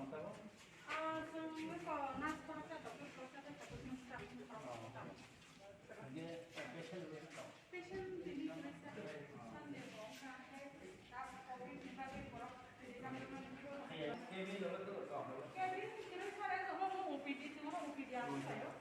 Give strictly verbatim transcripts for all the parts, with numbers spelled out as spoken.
Ah, chwng eko nurse khoroksa, doctor khoroksa, tei doctor ni staff khoroksa. Patient tini khoroksa, Sunday bo wngkha, tei last covid ni bagwi borok tini K B ni bagwi to wngkha. K B ni sare tongmo O P D, chwngno O P D ang sayo.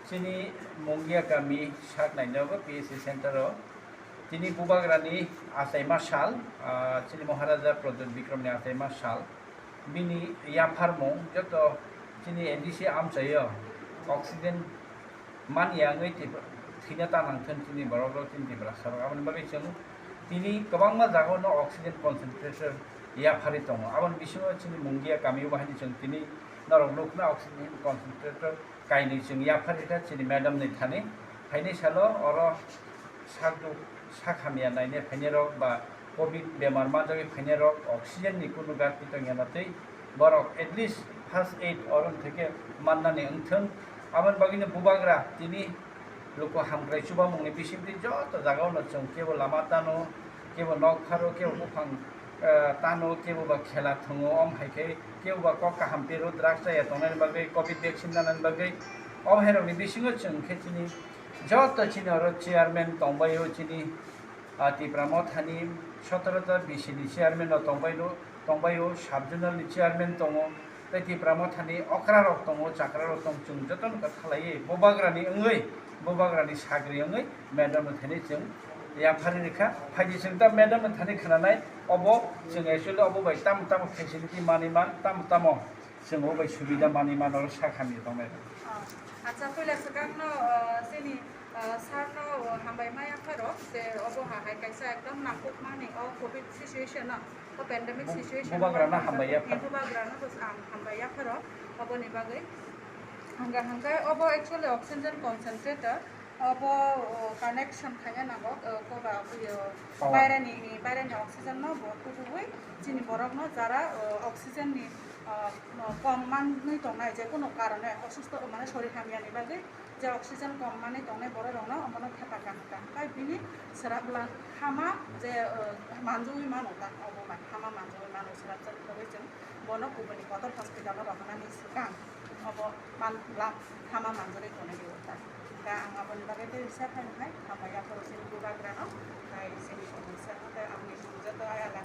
Chini Mungia kami sak nainogo P S C center o. Chini bubagrani achaima sal, ah, chini Maharaja Pradyot Bikramni achaima sal. Bini yapharmung joto chini A D C amchaio oxygen man yangwi tip-, thwina ta nangthun chini borok rok chini Tiprasa rok. Aboni bagwi chwng tini kwbangma jaga no oxygen concentrator yapharwi tongo. Aboni bisingo chini Mungia kami o bahai ni chwng tini norok nukna oxygen concentrator kainwi chwng yapharwi kha chini madam ni thani. Phainai salo oro sakduk sak hamya nainai phainai rok ba covid bemar manjagwi phainai rok oxygen ni kunu gati tongya na tei borok at least first aid oro theke mannani wngthung. Aboni bagwino bubagra tini luku hamkrai chubamungni bisingtwi joto jagao no chwng kebo lama tano, kebo nok pharo, kebo buphang, eh, tano, kebo ba khela thwngo, om hai khe kebo ba kok kaham pero drugs chaya tongnani bagwi, covid vaccine nanani bagwi. Om hai rokni bisingo chwng khe chini joto chini oro chairman tongbaio, chini, ah, Tipra Mothani sotoro ta B C ni chairman rok tongbaino, tongbaio, sub zonal ni chairman tongo, tei Tipra Mothani okra rok tongo, chakra rok tong, chwng jotono kha khalaiwi bubagrani wngwi, bubagrani sagri wngwi madam no thani chwng yapharwi rikha. Phaidi chwng ta madam no thani khwnanai, obo chwng actually obo bai tamo tamo facility manwi man, tamo tamo chwng obo bai subida manwi man, oro sak hamya tongnai. Ah, acha, puila swkang no, ah, chini, ah, sir no, ah, hambai ma yapharo, je obo ha hai kaisa ekdom nangkuk mani o covid situation no, o pandemic Bu-, situation bubagra no no hambai yapharo. Bubagra no bo ang hambai yapharo, oboni bagwi. Hangga hangga obo actually oxygen concentrator, obo, o, connection khaina nango, o, koba, o, Power. Bairani, bairani oxygen no bo tubuwi chini borok no jara, o, oxygen ni, o, kom manwi tongnai, je kono karone osustho, mane, sorir hamya ni bagwi je oxygen kom manwi tongnai borok rok no omono thepa kaham kaham khai bini sera bwla hama je, o, manjui mano ta, obo ma hama manjui mano sera chwng bagwi chwng bono kubuni kotor hospital o rohornani swkang obo man-, la-, hama manjagwi tonwi rwo ta. Hwnkhe ang aboni bagwi tei risa phai hai, hambai yapharo chini bubagrano, tei chini komisa, tei ang ni joto ayang